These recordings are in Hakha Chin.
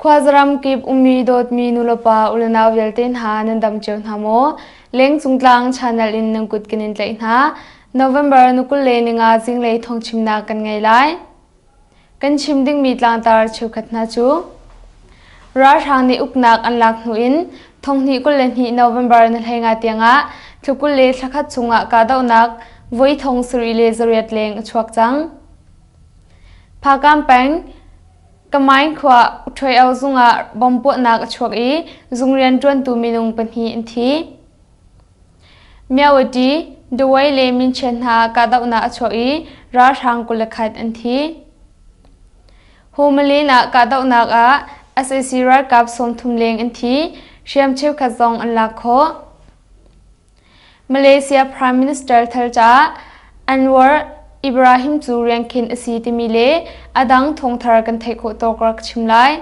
Khuazaram kip ummi dawtmi nulepa ulenau vialte hna nan dam cio hna maw? Lengcung tlang channel in nan kut kan in tlaih hna. November ni 20 le ninga zinglei thawngchimnak kan ngei lai. Kan chim dingmi tlangtar cheukhat hna cu Ralhrang nih uknak an lak hnu in thonghnih 22 November ni 15 tiangah thla 20 le thla khat chungah kahdohnak voi thong sarih le zariat leng a chuak cang. Phakam peng Kamain khua Ṭhuai zung ah bomb puahnak a chuak i zung rianṭuantu minung pahnih an thi. Myawaddy, Dawei le Minchen hna kahdohnak a chuak i ralhrang 21 an thi. Homalin ah kahdohnak ah sac ralkap 30 leng an thi, hriam cheukhat zong an lak khawh. Malaysia Prime Minister thar caah Anwar Ibrahim cu riankhinh a si timi le a dang thawngthar kan theih khawh tawk rak chim lai.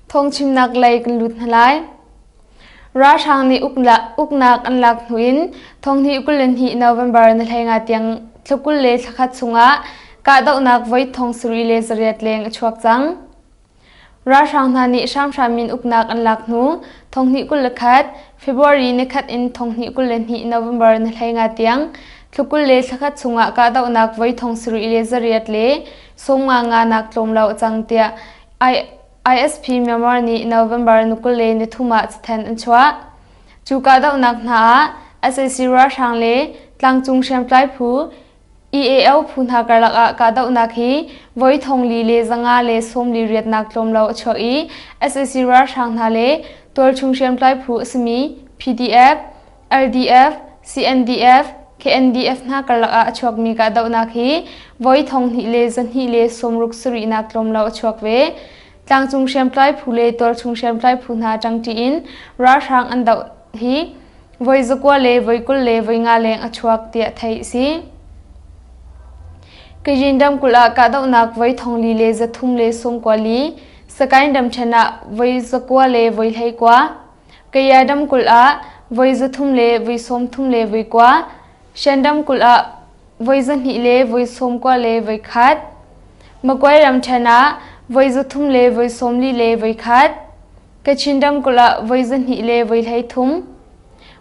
Phungchimnak lei kan lut hna lai. Ralhrang nih uknak an lak hnu in thonghnih 22 November ni 15 tiang thla 20 le thla khat chungah kahdohnak voi thong sarih le zariat leng a chuak cang. Ralhrang hna nih hramhram in uknak an lak hnu thonghnih 21 February ni khat in thonghnih 22 November ni 15 tiang thla 20 le thla khat chungah kahdohnak voi thong sarih le zariat le sawmnga nga nak tlawm lo a cang tiah ISP Myanmar nih November ni 23 ah cathanh an chuah. Cu kahdohnak hna ah sac ralhrang le tlangcung hriamtlai phu EAO phu hna karlak ah kahdohnak hi voi thongli le zanga le sawmli riatnak tlawm lo a chuak i sac ralhrang hna le tualchung hriamtlai phu a simi PDF, LDF, CNDF, KNDF hna karlak ah a chuakmi kahdohnak hi voi thonghnih le zahnih le sawmruk sarihnak tlawm lo a chuak ve. Tlangcung hriamtlai phu le tualchung hriamtlai phu hna ṭangṭi in ralhrang an doh hi voi zakua le voi 20 le voi nga leng a chuak tiah theih a si. Kajin ramkulh ah kahdohnak voi thongli le zathum le sawmkua li, Sakaing ramṭhen ah voi zakua le voi hleikua, Kaya ramkulh ah voi 300 le voi 30 le voi kua, Shan ramkulh ah voi 200 le voi 90 le voi khat, Magway ramṭhen ah voi 300 le voi 40 le voi khat, Kachin ramkulh ah voi 200 le voi 33,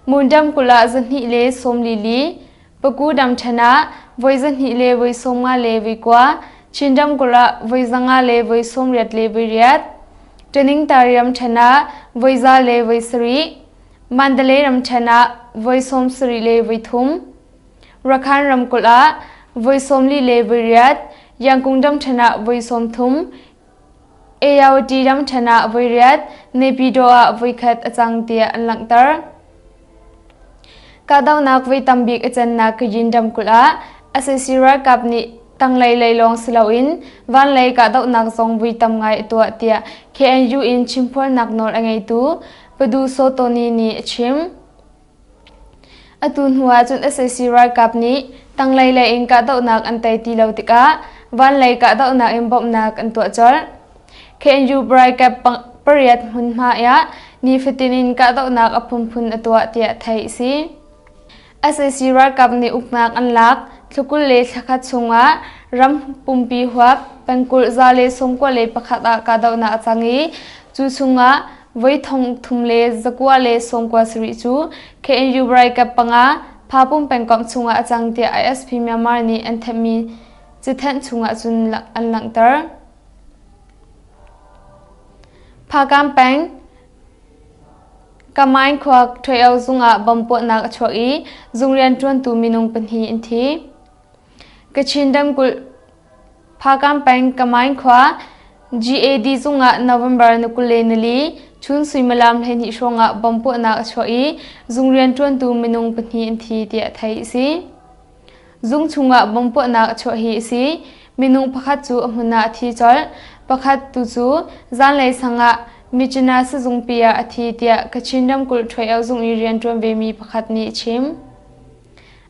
Mon ramkulh ah 200 le 42, Paku ramṭhen ah voi 200 le voi 50 le voi kua, Chin ramkulh ah voi 500 le voi 80 le voi riat, Ṭaningtari ramṭhen ah voi za le voi sarih, Mandalay ramṭhen ah voi 70 le voi thum, Rakhine ramkulh ah voi 40 le voi riat, Yangkung ramṭhen ah voi 30, Ayawati ramṭhen ah voi riat, Naypyidaw ah voi khat a cang tiah an langhter. Kahdohnak voi tam bik a cannak Kayin ramkulh ah sac ralkap nih tanglei lei lawng si loin vanlei kahdohnak zong voi tam ngai a tuah tiah KNU in chimphuannak nawl a ngeitu Padu Sotoni nih a chim. Atu hnu ahcun sac ralkap nih tanglei lei in kahdohnak an tei ti lo tikah vanlei kahdohnak in bawmhnak an tuah colh. KNU Brigade pariat hmunhma ah nifatin in kahdohnak a phunphun a tuah tiah theih a si. Sac ralkap nih uknak an lak thla 20 le thla khat chungah ram pumpi huap pengkulh 191 ah kahdohnak a cang i cu chungah voi thong thum le zakua le sawmkua sarih cu KNU Brigade panga Phapum pengkomh chungah a cang tiah ISP Myanmar nih an thenhmi cathanh chungah cun an langhter. Phakam peng Kamain khua Ṭhoi zung ah bomb puahnak a chuak i zung rianṭuantu minung pahnih an thi. Kachin ramkulh Phakam peng Kamain khua GAD zung ah November ni 24 chun suimilam 12 hrawng ah bomb puahnak a chuak i zung rianṭuantu minung pahnih an thi tiah theih a si. Zung chungah bomb puahnak a chuah hi a si. Minung pakhat cu a hmun ah a thi colh. Pakhat tu cu zanlei sang ah Myitkyina sizungpi ah a thi tiah Kachin ramkulh Ṭhuai zung i rianṭuan vemi pakhat nih a chim.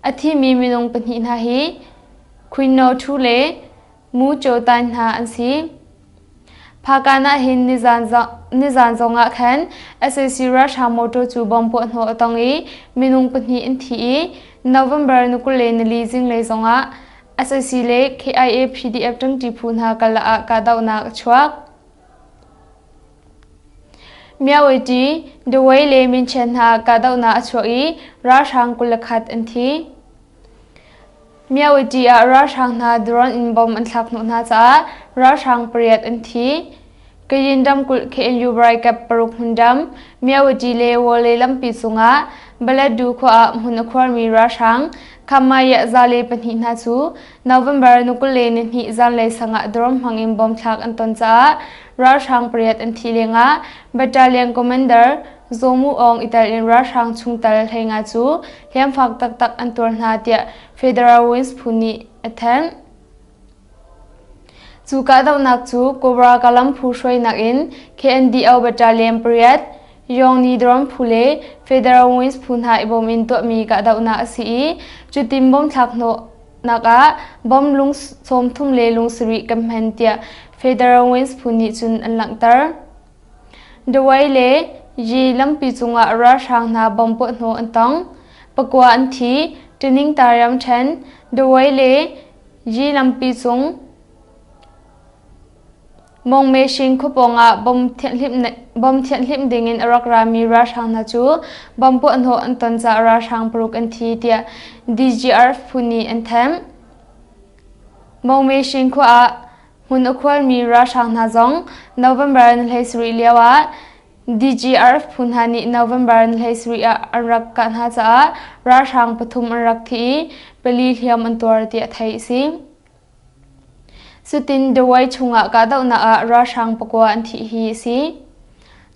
A thimi minung pahnih hna hi Queen No Thu le Mu Kyaw Tan hna an si. Phakan ah hin nizan zongah khan sac ralhrang motor cu bomb puahhnawh a tong i minung pahnih an thi i November ni 24 zinglei zongah sac le KIA PDF ṭangṭi phu hna karlak ah kahdohnak a chuak. Myawaddy, Dawei le Minchen hna kahdohnak a chuak i ralhrang 21 an thi. Myawaddy ah ralhrang hna drone in bomb an thlak hnawh hna caah ralhrang pariat an thi. Kayin ramkulh KNU Raikap paruk hmundam Myawaddy le Wale lampi cungah Baladu khua ah hmun a khuarmi ralhrang Khammayah za le pahnih hna cu November ni 22 zanlei sangah drone hmangin bomb thlak an ton caah ralhrang pariat an thih lengah Battalion Commander Zaw Mu Aung i tel in ralhrang chungtel 15 cu hliamfak taktak an tuar hna tiah Federal Wings phu nih a thanh. Cu kahdohnak cu Cobra Kalam phu hruainak in KNDO Battalion pariat, Yongni Drone phu le Federal Wings phu hna i bawm in tuahmi kahdohnak a si i cutin bomb thlak hnawhnak ah bomb lung 30 le lung sarih kan hman tiah Federal Wings phu nih cun an langhter. Dawei le Yi lampi cungah ralhrang hna bomb puahhnawh an tong. Pakua an thi, Ṭiningtar ramṭhen, Dawei le Yi lampi cung Mongmeshing khua pawngah bomb thianhhlimh dingin a rak rami ralhrang hna cu bomb puahhnawh an ton caah ralhrang paruk an thi tiah DGRF phu nih an thanh. Mongmeshing khua ah hmun a khualmi ralhrang hna zong November ni 17 lioah DGRF phu hna nih November ni 17 ah an rak kah hna caah ralhrang pathum an rak thi i pali hliam an tuar tiah theih a si. Cutin Dawei chungah kahdohnak ah ralhrang pakua an thih hi a si.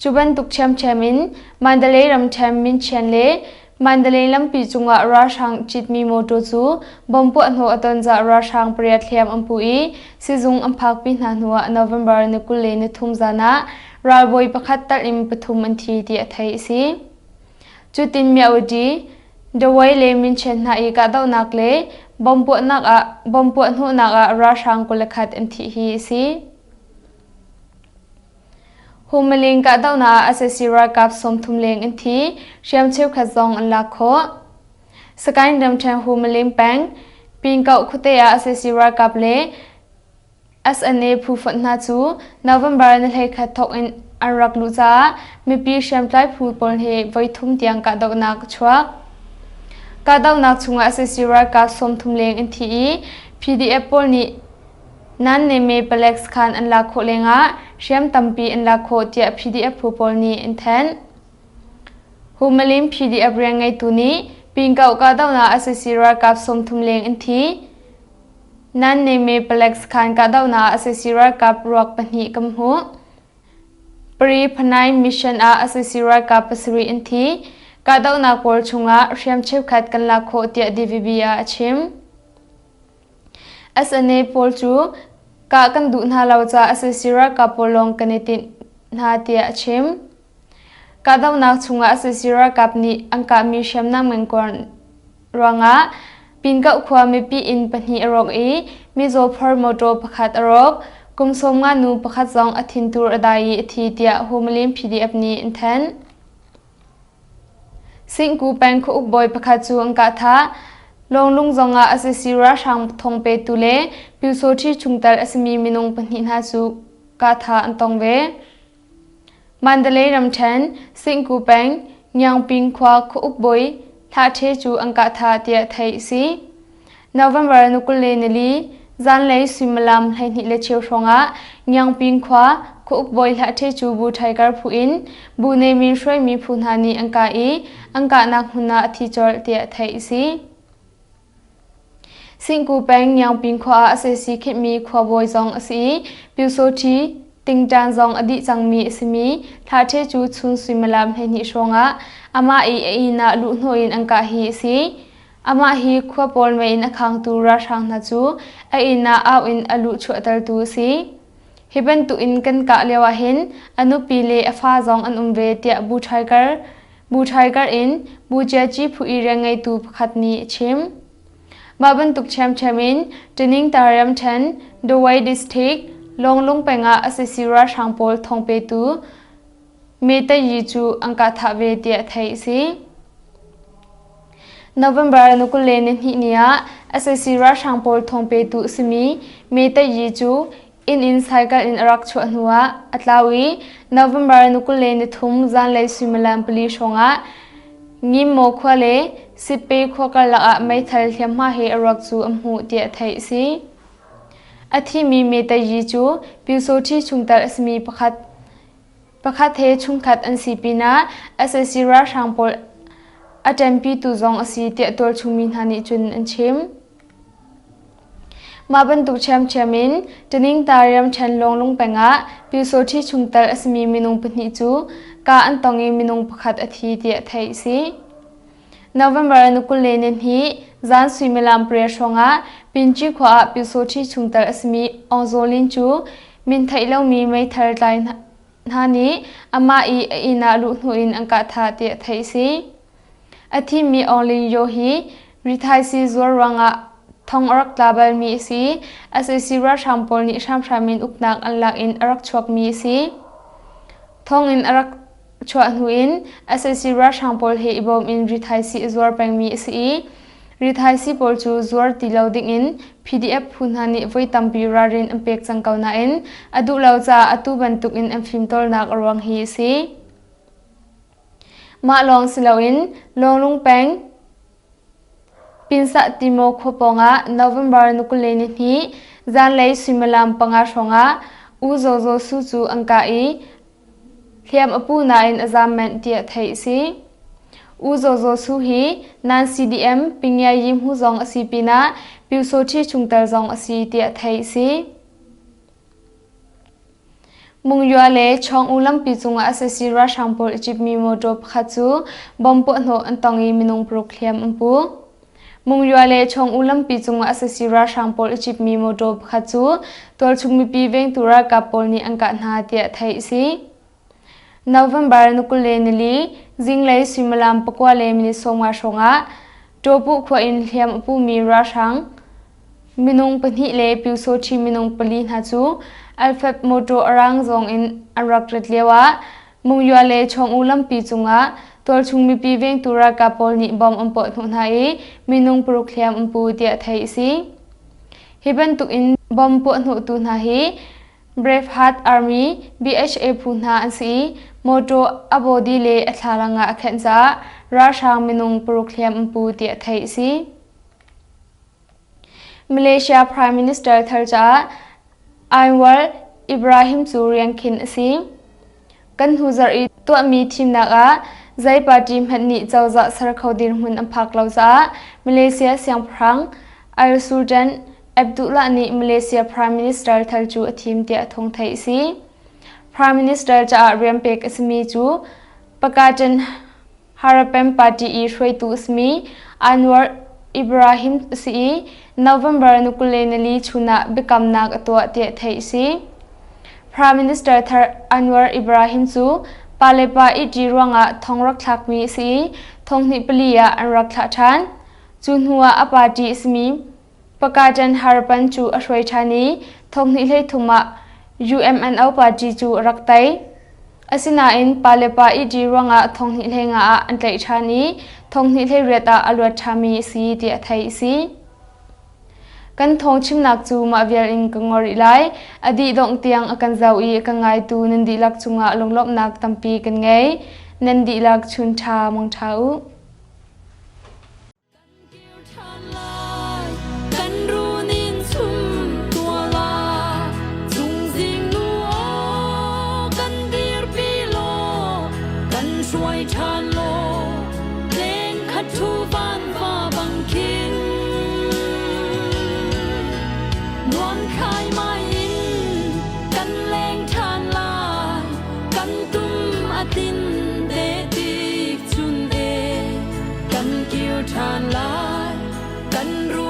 Cu bantuk ṭhiamṭhiam in Mandalay ramṭhen Minchian le Mandalay lampi cungah ralhrang citmi mawṭaw cu bomb puahhnawh a ton caah ralhrang pariat hliam an pu i sizung an phakpi hna hnuah November ni 23 zan ah ralbawi pakhat talh in pathum an thi ti a theih a si. Cutin Myawaddy, Dawei le Minchen hna i kahdohnak le bomb puahnak ah bomb puahhnawhnak ah ralhrang 21 an thih hi a si. Humaling kahdohnak ah sac ralkap 30 leng an thi, hriam cheukhat zong an lak khawh. Sagaing ramṭhen Humaling peng, Pinkoh khuate ah sac ralkap le SNA phu fonh hna cu November ni 11 thawk in an rak luh caah mipi hriamtlai phu pawl he voithum tiang kahdohnak a chuak. Kahdohnak chungah sac ralkap 30 leng an thi i PDF pawl nih Nan Neme palek sakhan an lak khawh lengah hriam tampi an lak khawh tiah PDF phu pawl nih an thanh. Humalim PDF rianngeitu nih Pingkoh kahdohnak sac ralkap 30 leng an thi. Nan Neme palek sakhan kahdohnak sac ralkap ruak pahnih kan hmuh. Pari Phanai mission ah sac ralkap pasarih an thi. Kahdohnak pawl chungah hriam cheukhat kan lak khawh tiah DVB ah a chim. SNA pawl cu kah kan duh hna lo caah sac ralkap pawl lawng kan i tinh hna tiah a chim. Kahdohnak chungah sac ralkap nih an kahmi hriamnam ngengkuan ruangah Pinkoh khua mipi inn pahnih a rawk i mizaw phor mawṭaw pakhat a rawk. Kum 50 nu pakhat zong a thintur a dai i a thi tiah Humalin PDF nih an thanh. Singku peng khuauk bawi pakhat cu an kah thah. Lawnglung zongah sac ralhrang thong petu le Pyusawṭhi chungtel a simi minung pahnih hna cu kah thah an tong ve. Mandalay ramṭhen Singku peng Ngiangping khua khuauk bawi Hlah Ṭhe cu an kah thah tiah theih a si. November ni 24 zanlei suimilam 12 le cheu hrawngah Ngiangping khua khuauk bawi Hlah Ṭhe cu Bu Ṭhaikar phu in Bu Nemin hruaimi phu hna nih an kah i an kahnak hmun ah a thi colh tiah theih a si. Singku peng Ngiangping khua ah sac khinhmi khuabawi zong a si i Pyusawṭhi tingṭan zong a dih cangmi a simi Hlah Ṭhe cu chun suimilam 12 hrawngah amah i a inn ah luhhnawh in an kah hi a si. Amah hi khua pawl mei in a khangtu ralhrang hna cu a inn ah au in a luh chuahtertu a si. Hi bantukin kan kah lio ahhin a nupi le a fa zong an um ve tiah Bu Ṭhaikar Bu Ṭhaikar in Bu Ciaci phu i rianngeitu pakhat nih a chim. Mah bantuk ṭhiamṭhiam in Ṭiningtar ramṭhen Dawei District. Lawnglung peng ah sac ralhrang pawl thawngpetu Meitayi cu an kahthah ve tiah theih a si. November ni 22 ni ah sac ralhrang pawl thawngpetu a simi Meitayi cu inn in cycle in a rak chuah hnuah a tlau i November ni 23 zanlei suimilam pali hrawngah Ngimmaw khua le Sitpe khua karlak ah meithal hliamhma he a ruak cu an hmuh tiah theih a si. A thimi Meitayi cu Pyusawṭhi chungtel a simi pakhat pakhat he chungkhat an si pinah sac ralhrang pawl a ṭanpitu zong a si tiah tualchungmi hna nih cun an chim. Mah bantuk ṭhiamṭhiam in Taningta ramṭhen Lawnglung peng ah Pyusawṭhi chungtel a simi minung pahnih cu kah an tong i minung pakhat a thi tiah theih a si. November ni 22 zan suimilam pariat hrawngah Pinci khua ah Pyusawṭhi chungtel a simi Aung Zaw Lin cu min theih lomi meithal tlai hna nih amah i a inn ah luh hnu in an kah thah tiah theih a si. A thimi Aung Lin Yaw hi rithaisii zuar ruangah thong a rak tla balmi a si. Sac ralhrang pawl nih hramhram in uknak an lak in a rak chuakmi a si. Thonginn a rak chuah hnu in sac ralhrang pawl he i bawm in rithaisii a zuar pengmi a si i rithaisii pawl cu zuar ti lo dingin PDF phu hna nih voi tampi ralrin an pek cang ko nain a duh lo caah atu bantukin an fimtawlnak a ruang hi a si. Mah lawng si loin Lawnglung peng Pinsah Timo khua pawngah November ni 22 zanlei suimilam panga hrawngah U Zaw Zaw Su cu an kah i hliam a pu nain a zaam manh tiah theih a si. U Zaw Zaw Su hi nan CDM Pingiayi hmu zong a si pinah Pyusawṭhi chungtel zong a si tiah theih a si. Mungyua le Chawng-U lampi cungah sac ralhrang pawl a citmi mawṭaw pakhat cu bomb puahhnawh an tong i minung paruk hliam an pu. Mungyua le Chawng-U lampi cungah sac ralhrang pawl a citmi mawṭaw pakhat cu tualchung mipi vengtu ralkap pawl nih an kah hna tiah theih a si. November ni 24 zinglei suimilam pakua le minute 50 hrawngah Ṭawpuh khua in hliam a pumi ralhrang minung pahnih le Pyusawṭhi minung pali hna cu Alfred mawṭaw a rang zawng in an rak rat lioah Mungyua le Chawng-U lampi cungah tualchung mipi vengtu ralkap pawl nih bom an puahhnawh hna i minung paruk hliam an pu tiah theih a si. Hi bantuk in bom puahhnawhtu hna hi Braveheart Army BHA phu hna an si i mawṭaw a bawdi le a thlalang ah a khenh caah ralhrang minung paruk hliam an pu tiah theih a si. Malaysia Prime Minister thar caah Anwar Ibrahim cu rian khin a si. Kan hnu zarh i tuahmi thimnak ah zei party hmanh nih cozah ser kho dirhmun an phak lo caah Malaysia siangpahrang Al Sultan Abdullah nih Malaysia Prime Minister thar cu a thim tiah thawng theih a si. Prime Minister caah rian pek a simi cu Pakatan Harapan Party i hruaitu a simi Anwar Ibrahim a si i November ni 24 chun ah biakamnak a tuah tiah theih a si. Prime Minister thar Anwar Ibrahim cu pa le pa ihṭi ruangah thong rak thlakmi a si i thong hnih pali ah an rak thlah ṭhan. Cu hnuah a party a simi Pakatan Harapan cu a hruai ṭhan i thong hnih hleithum ah UMNO party cu a rak tei. Asinain pa le pa ihṭi ruangah thong hnih hleinga ah an tlaih ṭhan i thong hnih hleiriat ah a luat ṭhami a si ti a theih a si. Kan thawng chimnak cu mah vial in ka ngor rih lai. A dih dongh tiang a kan zoh i a kan ngaitu nan dihlak cungah lunglawmhnak tampi kan ngei. Nan dihlak chun ṭha mang ṭha u. Kan runin chum tua la Chungzing nu aw kan dirpi law kan hruai ṭhan law Leng khat thu van va bang khin Nuam khai mai in kan leng ṭhan lai Kan tum a tin te tik chun e Kan kir ṭhan lai, kan ru.